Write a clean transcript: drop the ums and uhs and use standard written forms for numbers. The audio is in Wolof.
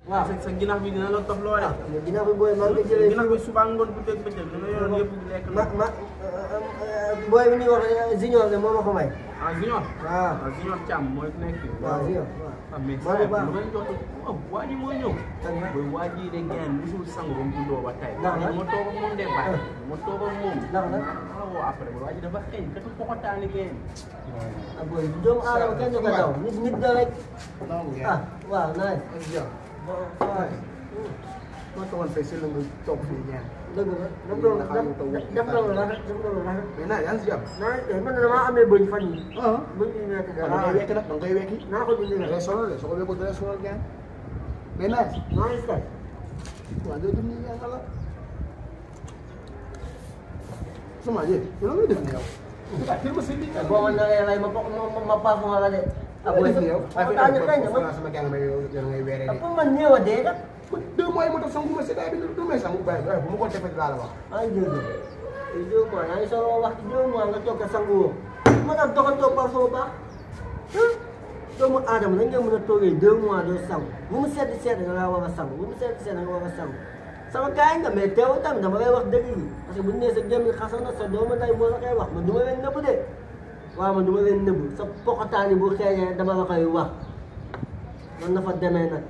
waaw sa ginax bi dina la tof loo de. ginax bi booy maa ngi jëlee ginax bi suba ngoon bu dégg bëccëg dina yoroon yëpp lekk na. booy bi ñuy wax junior de moo ma ko may. ah junior. waaw junior Thiam mooy nekk. waaw junior ah mais saa yi lu may jox waa ji mooy ñëw. booy waa ji de ngeen musul sangu ba mu tuddoo ba tey. ndax ma toog ak moom de bàyyi. ma toog ak moom. ndax la woo après waa ji dafa xëy katu poxotaani ngeen. ah booy doomu aadama kenn du ko daw nit da rek. ah waaw naaj. moo taxoon fay si la nga toog fii ñaan. dëgg la def na lu rafet def na lu rafet. mais naa yaa ngi si jàpp. naa man damaa amee bëñ fan yii. bëñ yi nekk da ngay wekk nag da ngay wekki. naa ko dindi da ngay sonal de soo ko wékkul da ngay sonal gaañ. mais naa maa ngi seet. waaw doo dund yaa nga la. sama yéen yow la ngay def ni yow. boo ma naree rey ma paas ma la de. ah booy def ni yow. waaye fi mu ne sama gàng may yow ngay weeree de. pour man néew a dee kat. 2 mois yi ma toog sangu ma si daay bi du may sangu bàyyi bu ma ko defee laa la wax. ay jërëjëf 2 mois yaa ngi soog a wax ci 2 mois nga toog a sangu woo. ma tax doxantoo par sama baax. doomu aadama dañ nga mën a toogee 2 mois doo sangu bu mu sedd sedd da ngaa war a sangu bu mu sedd sedd da nga war a sangu sama kaay nga mais teewul tamit dama lay wax dëgg yi parce que bu ñu nee sa gémmiñ xasan na sa doomu nday moo la koy wax man du ma leen nëbb de waaw man du ma leen nëbb sa poxotaan yi bu xeeñee dama la koy wax man na fa demee nag.